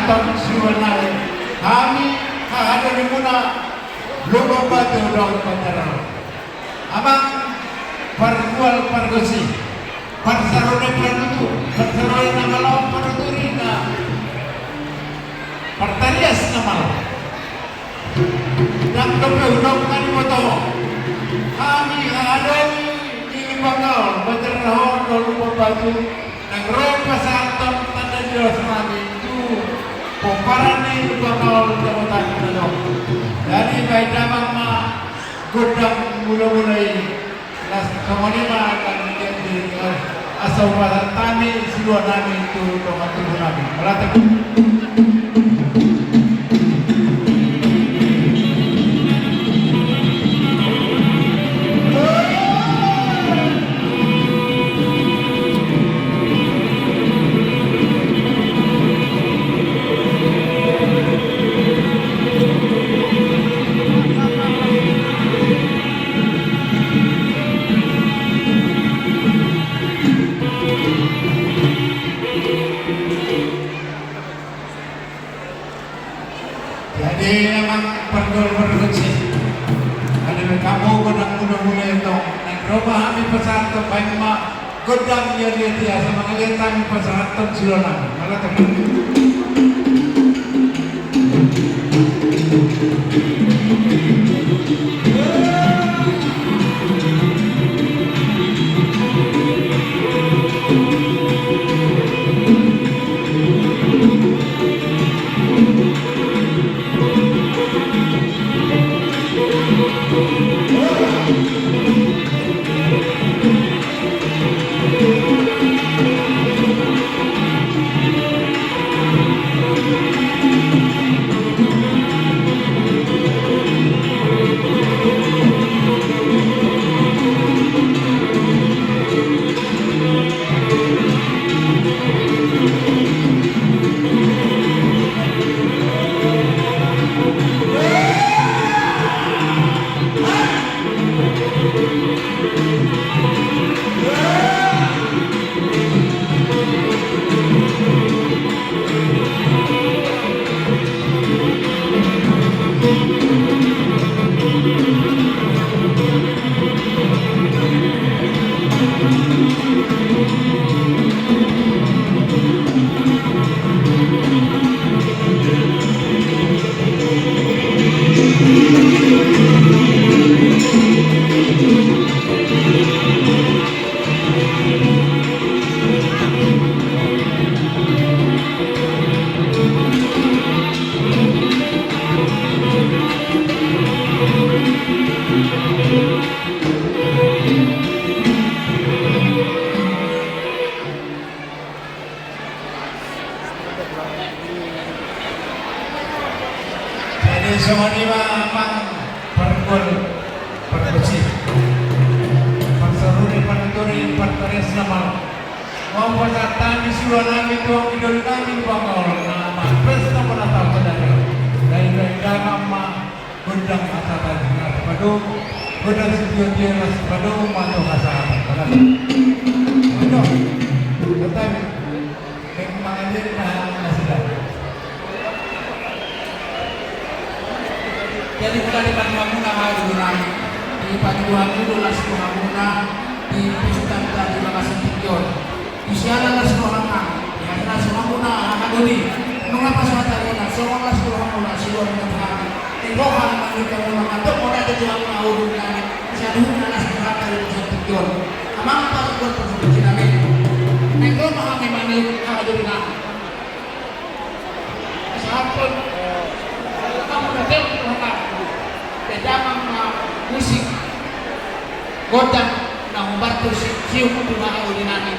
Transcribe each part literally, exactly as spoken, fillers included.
Siulanami, hami hahadolimuna Lumban Batu dohot Banjar Rahor. Amang pargual pargonsi, parsarune panutu, parsarune na malo, panuturi na partarias na malo. Ndang dope hudok na diboto hami hahadomi ni Lumban Gaol, Banjar Rahor dohot Lumban Batu, naeng ro pasahathon tanda ni losnami tu pomparan ni Lumban Gaol Jabodetabek na adong. Jadi bahen damang ma gondang mulamula i. Las songon i ma, asa hupasahat hami siulanami tu dongan tubunami. Mauliate. Jadi amang pargual pargonsi, hamu gondang mulamula i tong, naeng ro ma hami pasahathon, bahen ma gondang i, asa mangaliat hami pasahathon siulanami. Mauliate. Jadi songon i ma amang pargual pargonsi, parsarune panuturi partarias na malo. Hupasahat hami siulanami tu anggi dolinami Lumban Gaol na marpesta bona taon sadari on. Jadi bahen damang ma gondang hasahatan na sipadom, gondang sitio-tio na sipadom ma tu hasahatan. Aduh, tetapi, memang aja ditahan nasida. Jadi mula di paduahanmuna haha dolinami, di paduahanmuna las rohamuna di pesta tadi makasintikion. Di siala las rohana, di hata las rohamuna haha doli. Nunga pasahatanmuna songon las rohamuna siulanami. Di roha ni manuka muna mandok muna di tuhan muna haha dolinami. Siaduhuna las rohana di pesta tadi. Amang pargual pargonsi nami. Naeng ro ma hami manuk haha dolinami. Sampun. Kamu na teu Tuhan. Bahen damang ma musik gondang na hombar tu si, siuk tu haha dolinami.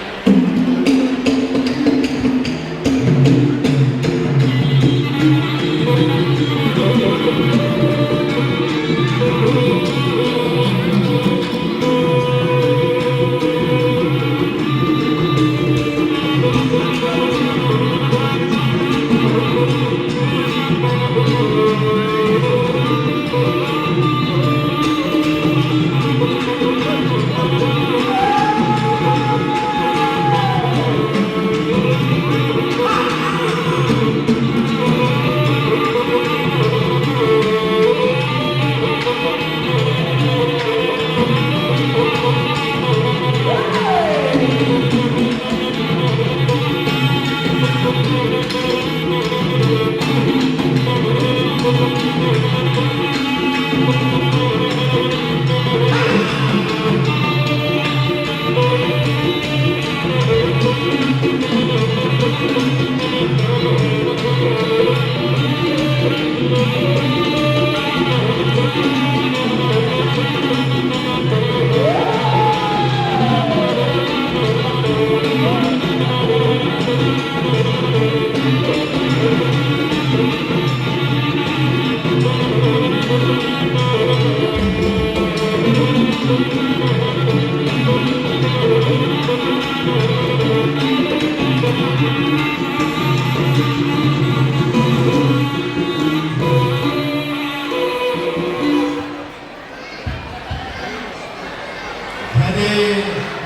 Jadi,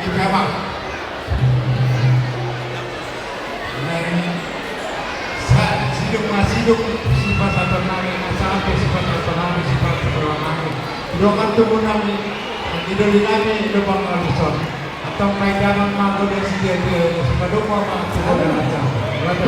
di kamar. Nai sa-, sidung ma sidung sipata tonami, na sampe sipata tonami, sipata tonami. Dongan tubu nami, di doli nami, Lubang Alison. Antong ma i damang ma gode sidia-dia, sipadomu ma tu gode raja. Raja.